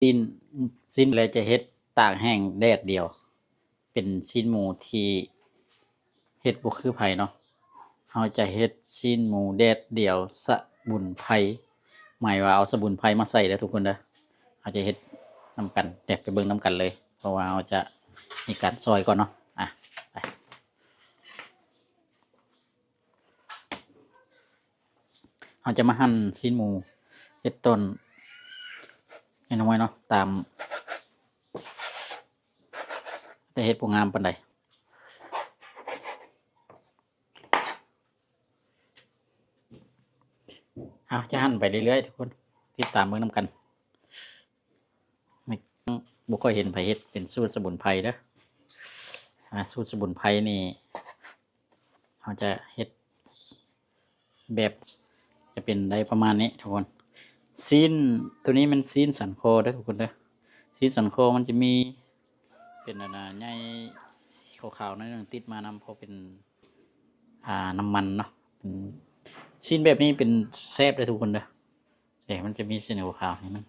ຊີ້ນ ຊີ້ນແລ້ວຈະເຮັດຕາກແຫ້ງແດດດຽວ ເປັນຊີ້ນໝູທີ່ເຮັດບໍ່ຄືໃຜເນາະ. ເຮົາຈະເຮັດຊີ້ນໝູແດດດຽວສະໝຸນໄພ ໝາຍວ່າເອົາສະໝຸນໄພມາໃສ່ເດີທຸກຄົນເດີ. ເຮົາຈະເຮັດນຳກັນ ດຽວໄປເບິ່ງນຳກັນເລີຍ ເພາະວ່າເຮົາຈະມີການຊອຍກ່ອນເນາະ. ອາ ໄປ. ເຮົາຈະມາຫັ່ນຊີ້ນໝູ ເຮັດຕອນນ້ອຍໆເນາະ ຕາມ ແຕ່ເຮັດບໍ່ງາມປານໃດ. ເຮົາຈະຫັ່ນໄປເລື້ອຍໆທຸກຄົນ ຕິດຕາມເບິ່ງນຳກັນ. ບໍ່ຄ່ອຍເຫັນໃຜເຮັດເປັນສູດສະໝຸນໄພເດີ. ອາ ສູດສະໝຸນໄພນີ້ ເຮົາຈະເຮັດແບບ ຈະເປັນໄດ້ປະມານນີ້ທຸກຄົນ. ຊີ້ນ ໂຕນີ້ແມ່ນຊີ້ນສັນຄໍເດີທຸກຄົນເດີ. ຊີ້ນສັນຄໍມັນຈະມີເປັນອັນນາໃຍຂາວໆໜ້ອຍໜຶ່ງຕິດມານຳ ເພາະເປັນ ອ່າ ນ້ຳມັນເນາະ. ເປັນຊີ້ນແບບນີ້ເປັນແຊບເດີທຸກຄົນເດີ. ເອີ ມັນຈະມີຊີ້ນຂາວໆໃຫ້ມັນ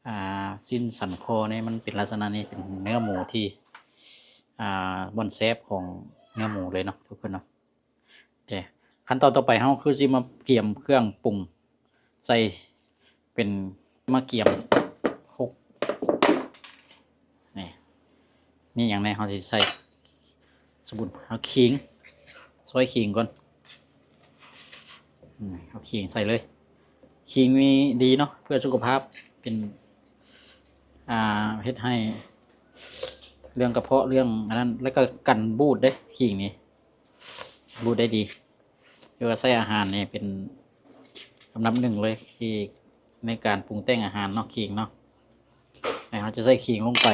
ອ່າ ຊີ້ນສັນຄໍນີ້ມັນເປັນລັກສະນະນີ້ ເປັນເນື້ອໝູທີ່ ອ່າ ບ່ອນແຊບຂອງເນື້ອໝູເລີຍເນາະທຸກຄົນເນາະ. ໂອເຄ ຂັ້ນຕອນຕໍ່ໄປເຮົາຄືຊິມາກຽມເຄື່ອງປຸງໃສ່ ເປັນ ມາກຽມຄົກ ນີ້ ມີຫຍັງແດ່ ເຮົາຊິໃສ່ ສະໝຸນ ເຮົາຂີງ ຊອຍຂີງກ່ອນ. ອືມ ເອົາຂີງໃສ່ເລີຍ. ຂີງນີ້ດີເນາະ ເພື່ອສຸຂະພາບ ເປັນ ອ່າ ເຮັດໃຫ້ເລື່ອງກະເພາະ ເລື່ອງອັນນັ້ນ ແລ້ວກໍກັນບູດເດ້ ຂີງນີ້ ບູດໄດ້ດີ. ຖືວ່າໃສ່ອາຫານນີ້ເປັນອັນດັບໜຶ່ງເລີຍ ທີ່ໃນການປຸງແຕ່ງອາຫານເນາະ ຂີງເນາະ. ແລ້ວເຮົາຈະໃສ່ຂີງລົງໄປ.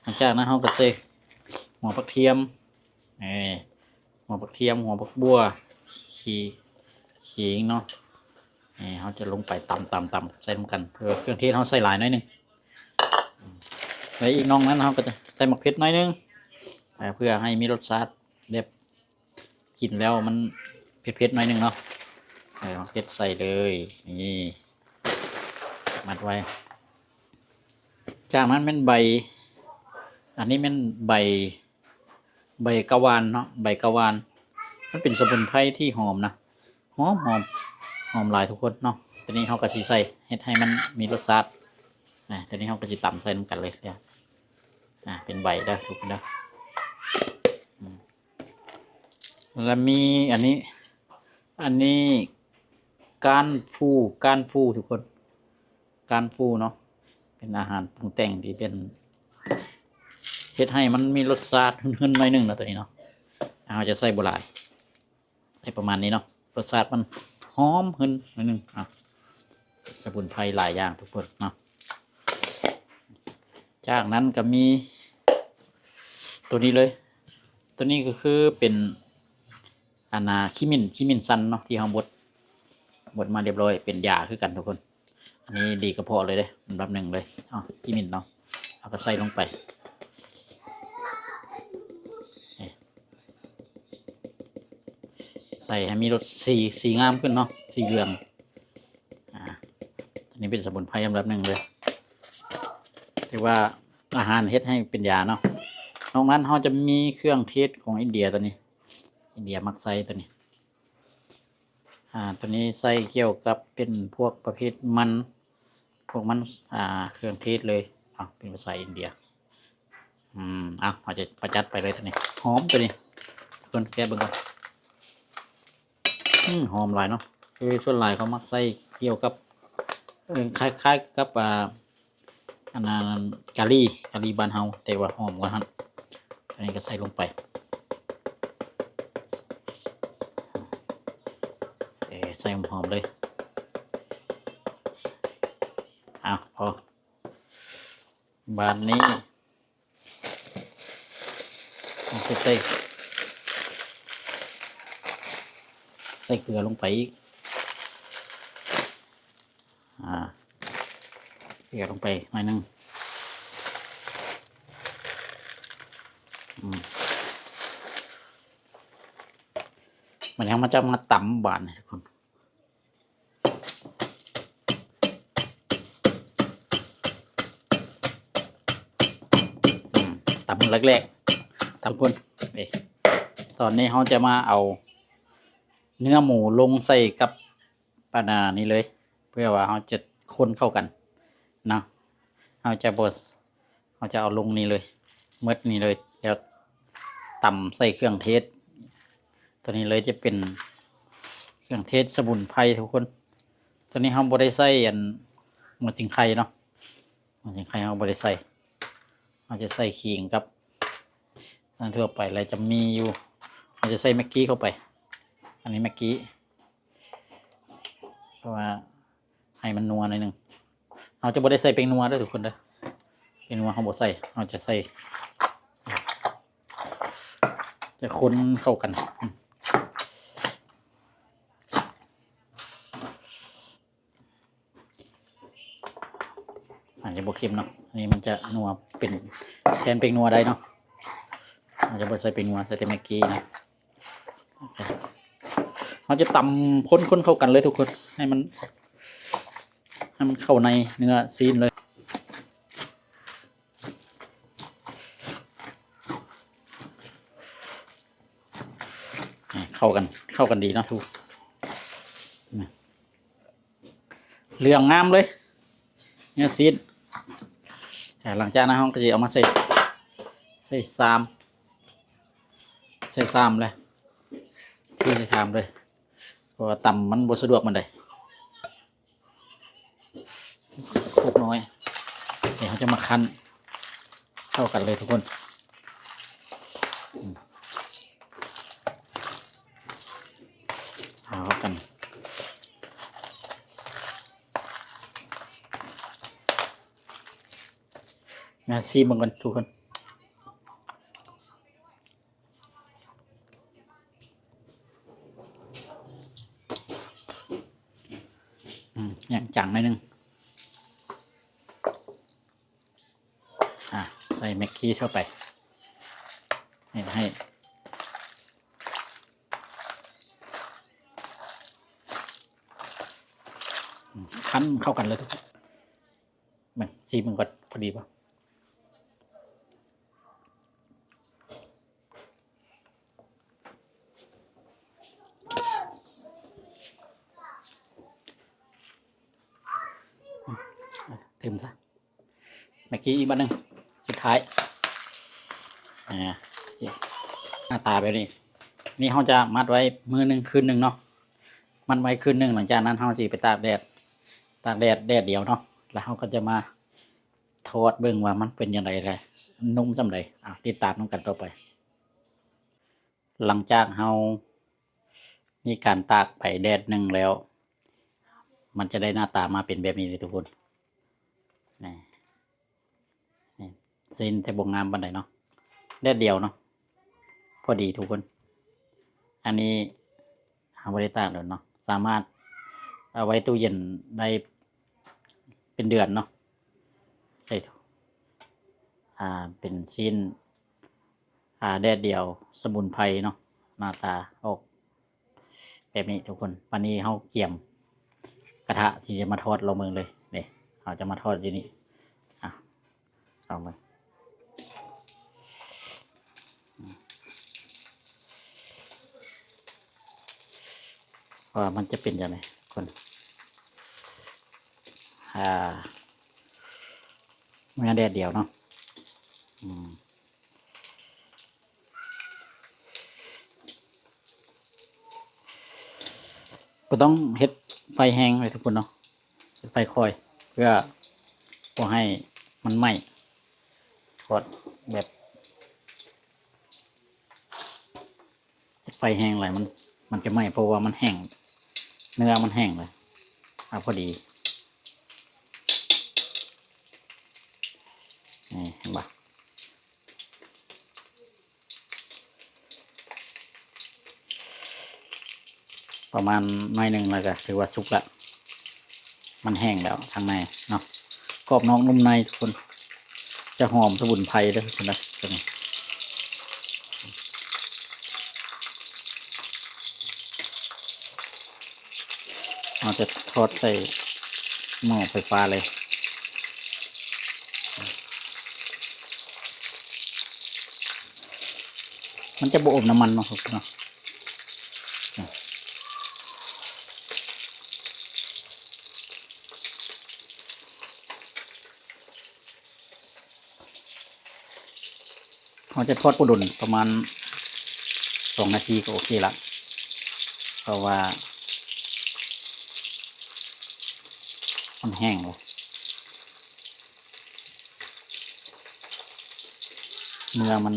ຫຼັງຈາກນັ້ນເຮົາກໍໃສ່ຫົວຜັກທຽມ ເອີ ຫົວຜັກທຽມ ຫົວຜັກບົ່ວ ຂີ ຂີງເນາະ. ເອີ ເຮົາຈະລົງໄປຕຳໆໆໃສ່ນຳກັນ. ເອີ ເຄື່ອງເທດເຮົາໃສ່ຫຼາຍໜ້ອຍໜຶ່ງ. ແລ້ວອີກນອກນັ້ນເຮົາກໍຈະໃສ່ໝາກເຜັດໜ້ອຍໜຶ່ງ ເອີ ເພື່ອໃຫ້ມີລົດຊາດແບບ ກິນແລ້ວມັນເຜັດໆໜ້ອຍໜຶ່ງເນາະ. ເອີ ເຜັດໃສ່ເລີຍ ນີ້ ມັດໄວ້. ຈາກນັ້ນແມ່ນໃບ ອັນນີ້ແມ່ນໃບ ໃບກະວານເນາະ ໃບກະວານ. ມັນເປັນສະໝຸນໄພທີ່ຫອມນະ ຫອມໆ ຫອມຫຼາຍທຸກຄົນເນາະ. ຕອນນີ້ເຮົາກໍຊິໃສ່ ເຮັດໃຫ້ມັນມີລົດຊາດ. ອາ ຕອນນີ້ເຮົາກໍຊິຕຳໃສ່ນຳກັນເລີຍ. ອາ ເປັນໃບເດີທຸກຄົນເດີ. ອືມ ແລ້ວມີອັນນີ້ ອັນນີ້ກ້ານຟູ ກ້ານຟູທຸກຄົນ ກ້ານຟູເນາະ ເປັນອາຫານປຸງແຕ່ງທີ່ເປັນ ເຮັດໃຫ້ມັນມີລົດຊາດຫຶ່ນໆໜ້ອຍໜຶ່ງເນາະ ໂຕນີ້ເນາະ. ເຮົາຈະໃສ່ບໍ່ຫຼາຍ ໃສ່ປະມານນີ້ເນາະ ລົດຊາດມັນຫອມຫຶ່ນໜ້ອຍໜຶ່ງ. ອ່ະ ສະໝຸນໄພຫຼາຍຢ່າງທຸກຄົນເນາະ. ຈາກນັ້ນກໍມີໂຕນີ້ເລີຍ ໂຕນີ້ກໍຄືເປັນ ອັນນ່າ ຂິ້ມິ້ນ ຂິ້ມິ້ນສັນເນາະ ທີ່ເຮົາບົດ ບົດມາຮຽບຮ້ອຍ ເປັນຢາຄືກັນທຸກຄົນ. ອັນນີ້ດີກະເພາະເລີຍເດ້ ອັນດັບໜຶ່ງເລີຍ. ເອົາ ຂິ້ມິ້ນເນາະ ເຮົາກໍໃສ່ລົງໄປ ໃສ່ໃຫ້ມີລົດສີ ສີງາມຂຶ້ນເນາະ ສີເຫຼືອງ. ອາ ອັນນີ້ເປັນສະໝຸນໄພອັນດັບໜຶ່ງເລີຍ ຖືວ່າອາຫານເຮັດໃຫ້ເປັນຢາເນາະ. ນອກນັ້ນເຮົາຈະມີເຄື່ອງເທດຂອງອິນເດຍ ໂຕນີ້ ອິນເດຍມັກໃຊ້ໂຕນີ້. ອາ ໂຕນີ້ໃຊ້ກ່ຽວກັບເປັນພວກປະເພດມັນ ພວກມັນ ອາ ເຄື່ອງເທດເລີຍ. ເອົາ ເປັນພາສາອິນເດຍ. ອືມ ເອົາ ເຮົາຈະປະຈັດໄປເລີຍໂຕນີ້ ຫອມໂຕນີ້ ເພິ່ນແກະເບິ່ງກ່ອນ. ອືມ ຫອມຫຼາຍເນາະ. ຄືສ່ວນຫຼາຍເຂົາມັກໃຊ້ກ່ຽວກັບ ເອີ ຄ້າຍໆກັບ ອ່າ ອັນນັ້ນ ກາລີ ກາລີບ້ານເຮົາ ແຕ່ວ່າຫອມກວ່າຫັ້ນ. ອັນນີ້ກໍໃສ່ລົງໄປ ເອີ ໃສ່ຫອມໆເລີຍ. ເອົາ ພໍ. ບາດນີ້ເຮົາຊິໃສ່ ໃສ່ເກືອລົງໄປອີກ. ອາ ເກືອລົງໄປໜ້ອຍໜຶ່ງ. ອືມ ບາດນີ້ເຮົາມາຈັບມາຕຳບາດນີ້ທຸກຄົນ. ຕຳແຫຼກໆ ຕຳຄົນ. ເອີ ຕອນນີ້ເຮົາຈະມາເອົາເນື້ອໝູລົງໃສ່ກັບປານານີ້ເລີຍ ເພື່ອວ່າເຮົາຈະຄົນເຂົ້າກັນເນາະ. ເຮົາຈະບໍ່ ເຮົາຈະເອົາລົງນີ້ເລີຍ ໝົດນີ້ເລີຍ ແລ້ວຕຳໃສ່ເຄື່ອງເທດ. ຕົວນີ້ເລີຍຈະເປັນເຄື່ອງເທດສະໝຸນໄພທຸກຄົນ. ຕົວນີ້ເຮົາບໍ່ໄດ້ໃສ່ອັນ ຫົວສີໄຄເນາະ ຫົວສີໄຄເຮົາບໍ່ໄດ້ໃສ່. ເຮົາຈະໃສ່ຂີງກັບອັນທົ່ວໄປ ແລ້ວຈະມີຢູ່ ເຮົາຈະໃສ່ແມັກກີ້ເຂົ້າໄປ. ອັນນີ້ແມັກກີ້ ເພາະວ່າໃຫ້ມັນນົວໜ້ອຍໜຶ່ງ. ເຮົາຈະບໍ່ໄດ້ໃສ່ແປ້ງນົວເດີທຸກຄົນເດີ ແປ້ງນົວເຮົາບໍ່ໃສ່. ເຮົາຈະໃສ່ ຈະຄົນເຂົ້າກັນ. ອາດຈະບໍ່ເຄັມເນາະ ອັນນີ້ມັນຈະນົວ ເປັນແທນແປ້ງນົວໄດ້ເນາະ. ເຮົາຈະບໍ່ໃສ່ແປ້ງນົວ ໃສ່ແຕ່ແມັກກີ້ນະ. ເຮົາຈະຕຳຄົນໆເຂົ້າກັນເລີຍທຸກຄົນ ໃຫ້ມັນ ໃຫ້ມັນເຂົ້າໃນເນື້ອຊີ້ນເລີຍ. ເຂົ້າກັນ ເຂົ້າກັນດີເນາະທຸກ ເຫຼືອງງາມເລີຍເນື້ອຊີ້ນ. ຫຼັງຈາກນັ້ນເຮົາກໍຊິເອົາມາໃສ່ ໃສ່ຊາມ ໃສ່ຊາມເລີຍ ເທໃສ່ຊາມເລີຍ ເພາະວ່າຕຳມັນບໍ່ສະດວກປານໃດ. ໂຄກນ້ອຍ ດຽວເຮົາຈະມາຄັ້ນເຂົ້າກັນເລີຍທຸກຄົນ. ເຂົ້າກັນ ມາຊີມເບິ່ງກ່ອນທຸກຄົນ. ອືມ ຍັງຈາງໜ້ອຍໜຶ່ງ. ອ່າ ໃສ່ແມັກກີ້ເຂົ້າໄປ ໃຫ້ ໃຫ້ ອືມ ຄັ້ນເຂົ້າກັນເລີຍ. ເບິ່ງ ຊີມເບິ່ງກ່ອນ ພໍດີບໍ່? ຕື່ມຊະ ແມັກກີ້ອີກບາດໜຶ່ງ ສຸດທ້າຍ. ອາ ໜ້າຕາແບບນີ້ ນີ້ເຮົາຈະມັດໄວ້ມື້ໜຶ່ງຄືນໜຶ່ງເນາະ ມັດໄວ້ຄືນໜຶ່ງ. ຫຼັງຈາກນັ້ນເຮົາຊິໄປຕາກແດດ ຕາກແດດແດດດຽວເນາະ ແລ້ວເຮົາກໍຈະມາ ທອດເບິ່ງວ່າມັນເປັນຈັ່ງໃດ ແລະ ນຸ້ມສ່ຳໃດ. ອ່າ ຕິດຕາມນຳກັນຕໍ່ໄປ. ຫຼັງຈາກເຮົາມີການຕາກໄປແດດໜຶ່ງແລ້ວ ມັນຈະໄດ້ໜ້າຕາມາເປັນແບບນີ້ເລີຍທຸກຄົນ. ນີ້ ນີ້ ຊີ້ນແຕ່ບໍ່ງາມປານໃດເນາະ ແດດດຽວເນາະ ພໍດີທຸກຄົນ. ອັນນີ້ເຮົາບໍ່ໄດ້ຕາກດົນເນາະ ສາມາດເອົາໄວ້ຕູ້ເຢັນໄດ້ເປັນເດືອນເນາະ. ໃສ່ ອ່າ ເປັນຊີ້ນ ອ່າ ແດດດຽວສະໝຸນໄພເນາະ ໜ້າຕາອອກແບບນີ້ທຸກຄົນ. ບາດນີ້ເຮົາກຽມກະທະທີ່ຈະມາທອດລອງເບິ່ງເລີຍ. ນີ້ ເຮົາຈະມາທອດຢູ່ນີ້ ອ່າ ລອງເບິ່ງວ່າມັນຈະເປັນຈັ່ງໃດທຸກຄົນ. ອ່າ ເມື່ອແດດດຽວເນາະ ອືມ ກໍຕ້ອງເຮັດໄຟແຮງເລີຍທຸກຄົນເນາະ ເຮັດໄຟຄ່ອຍ ເພື່ອບໍ່ໃຫ້ມັນໄໝ້. ທອດແບບ ໄຟແຮງຫຼາຍ ມັນ ມັນຈະໄໝ້ ເພາະວ່າມັນແຫ້ງ ເນື້ອມັນແຫ້ງແລ້ວ. ເອົາພໍດີ ນີ້ ເຫັນບໍ່? ປະມານໜ້ອຍໜຶ່ງ ແລ້ວກໍຖືວ່າສຸກລະ ມັນແຫ້ງແລ້ວທາງໃນເນາະ ກອບນອກນຸ້ມໃນທຸກຄົນ. ຈະຫອມສະໝຸນໄພເດີທຸກຄົນເດີ. ເຮົາຈະທອດໃສ່ໝໍ້ໄຟຟ້າເລີຍ. ມັນຈະບໍ່ອົມນ້ຳມັນເນາະ ເນາະ. ເຮົາຈະທອດບໍ່ດົນ ປະມານສອງນາທີກໍໂອເຄລະ ເພາະວ່າມັນແຫ້ງແລ້ວ. ເນື້ອມັນ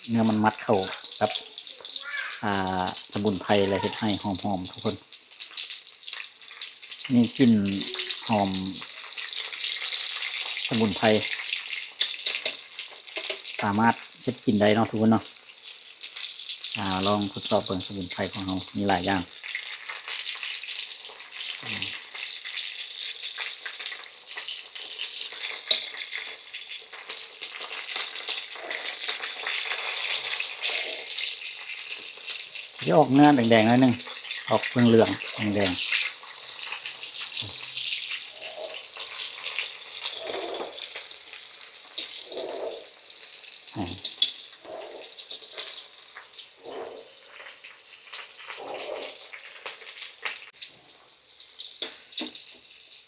ເນື້ອມັນມັດເຂົ້າກັບ ອ່າ ສະໝຸນໄພ ແລະ ເຮັດໃຫ້ຫອມໆ ທຸກຄົນ. ມີກິ່ນຫອມສະໝຸນໄພ ສາມາດເຮັດກິນໄດ້ເນາະ ທຸກຄົນເນາະ. ອ່າ ລອງທົດສອບເບິ່ງ ສະໝຸນໄພຂອງເຮົາມີຫຼາຍຢ່າງ. ຈະອອກເນື້ອແດງໆ ໜ້ອຍໜຶ່ງ ອອກເຫຼືອງໆ ແດງໆ.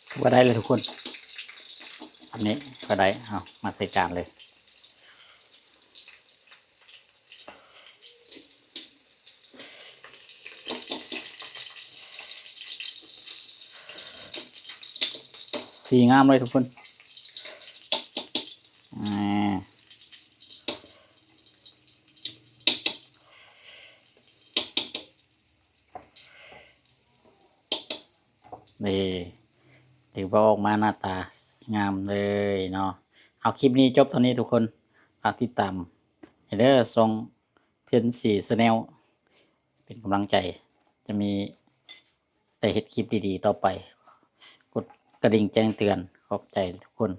ຖືວ່າໄດ້ແລ້ວທຸກຄົນ ອັນນີ້ກໍໄດ້. ເອົາມາໃສ່ຈານເລີຍ. ສີງາມເລີຍທຸກຄົນ. ນີ້ ຖືວ່າອອກມາໜ້າຕາງາມເລີຍເນາະ. ເອົາ ຄລິບນີ້ຈົບເທົ່ານີ້ທຸກຄົນ. ຝາກຕິດຕາມໃຫ້ເດີ ຊ່ອງ ເພັນສີ Channel ເປັນກຳລັງໃຈ ຈະມີ ໄດ້ເຮັດຄລິບດີໆຕໍ່ໄປ. ກົດກະດິ່ງແຈ້ງເຕືອນ. ຂອບໃຈທຸກຄົນ.